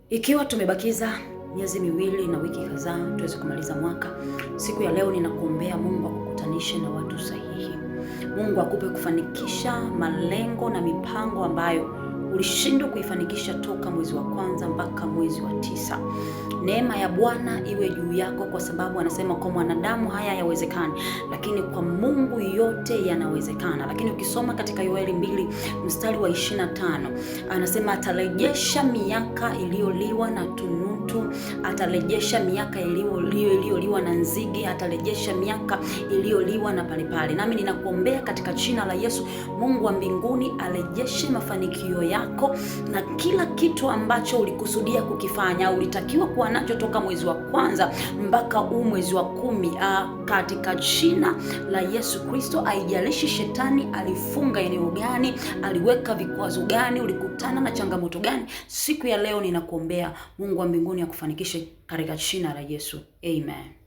Ikiwa tumebakiza miezi 2 na wiki kadhaa tuweze kumaliza mwaka, siku ya leo ninakuombea Mungu akukutanishe na watu sahihi. Mungu akupe kufanikisha malengo na mipango ambayo ulishindwa kuifanikisha toka mwezi wa kwanza mpaka mwezi wa 9. Neema ya Bwana iwe juu yako, kwa sababu anasema kwa mwanadamu haya hayawezekani, lakini kwa Mungu yote yanawezekana. Lakini ukisoma katika Yoeli 2 mstari wa 25 anasema atarejesha miaka iliyoliwa na tunutu, atarejesha miaka iliyoliwa na nzige, atarejesha miaka iliyoliwa na palepale. Nami ninakuombea katika jina la Yesu, Mungu wa mbinguni arejeshe mafanikio yako na kila kitu ambacho ulikusudia kukifanya, ulitakiwa kuwa nacho toka mwezi wa kwanza mpaka huu mwezi wa 10, katika jina la Yesu Kristo. Haijalishi shetani alifunga eneo gani, aliweka vikwazo gani, ulikutana na changamoto gani, siku ya leo ninakuombea Mungu wa mbinguni akufanikishe katika jina la Yesu. Amen.